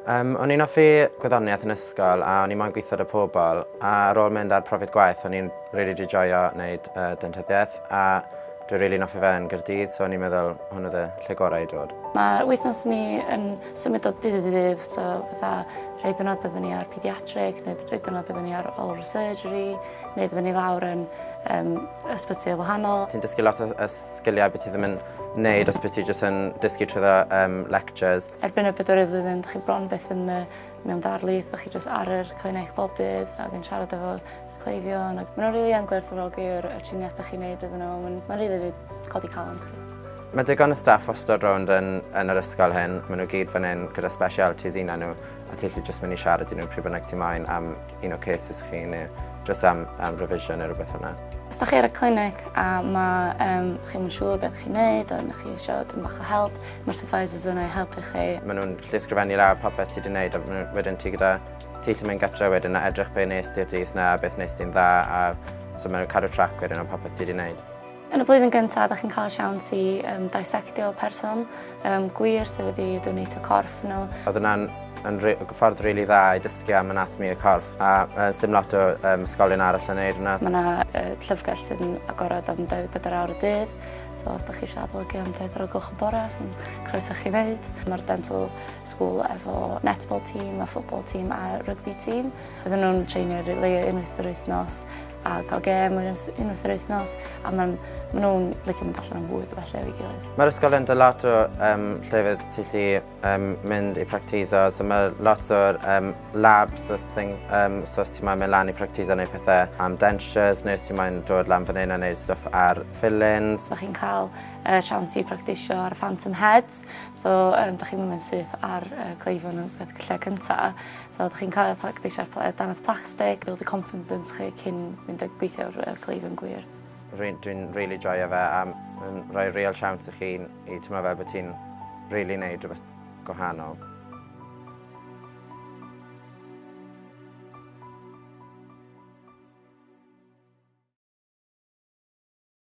O'n i'n hoffi gwyddoniaeth yn ysgol a o'n i moyn gweithio 'da pobl, a ar ôl mynd ar profiad gwaith o'n i'n rili 'di joio wneud dentyddiaeth a dwi rili'n hoffi fe yn Gaerdydd, so o'n i'n meddwl hwn oedd y lle gorau i dod. Mae wythnos ni yn symud o dydd i ddydd, so fatha rhai diwrnod byddwn ni ar paediatric, neu rhai diwrnod byddwn ni ar oral surgery, neu byddwn ni lawr yn ysbyty wahanol. Ti'n dysgu lot o sgiliau beth ti ddim yn neud os beth ti jyst yn dysgu trwyddo lectures. Erbyn y bedwerydd flwyddyn, dych chi bron byth yn mewn darlith, dych chi jyst ar yr clinic bob dydd ac yn siarad efo cleifion. Ac maen nhw'n rili yn gwerthfawrogi'r y triniaeth dych chi'n neud iddyn nhw. Mae'n ma rili really codi calon chi. Mae digon o staff wastad rownd yn yr ysgol hyn. Maen nhw gyd fan hyn gyda specialities un nhw, a ti allu jyst mynd i siarad i nhw pryd bynnag ti moyn am un o cases chi neu jyst am revision neu rhywbeth fel 'na. Os da chi ar y clinic a ma' chi'm yn siŵr beth chi'n neud a chi eisiau dim bach o help, mae'r supervisors yna i helpu chi. Maen nhw'n gallu ysgrifennu lawr popeth ti wedi wneud a wedyn ti gyda ti gallu mynd gatre wedyn a edrych be nes ti'r dydd 'na a beth nes ti'n dda, a so maen nhw'n cadw track wedyn o popeth ti wedi wneud. Yn y blwyddyn gyntaf, da chi'n cael y siawns i dissectio person gwir sydd wedi donatio corff nhw. Oedd hwnna'n yn ffordd rili dda i dysgu am anatomy y corff, a sdim lot o ysgolion arall yn neud hwnna. Mae yna llyfrgell sydd yn agored am 24 awr y dydd, so os da chi eisiau adolygu am 2 gloch y bore, croeso chi wneud. Mae'r dental school efo netball team, a football team a rugby team. Bydden nhw'n treinio leia unwaith yr wythnos a cael gêm unwaith yr wythnos, a ma nhw'n licio mynd allan am fwyd a falle efo'i gilydd. Mae'r ysgol yn dod lot o llefydd ti allu mynd i practiso, so mae lot o'r labs os thing, so os ti moyn mynd lan i practiso neu pethau am dentures, neu os ti moyn dod lan fan hyn a neud stwff ar fillings. Da chi'n cael siawns i practisio ar y phantom heads, so da chi'n mynd syth ar cleifion yn y lle cyntaf. So ydych chi'n cael practisio ar dannedd plastig, build y confidence chi cyn mynd a gweithio ar cleifion gwir. Dwi'n really joio fe a mae'n rhoi real siawns i chi i teimlo fel bod ti'n really neud rhywbeth gwahanol.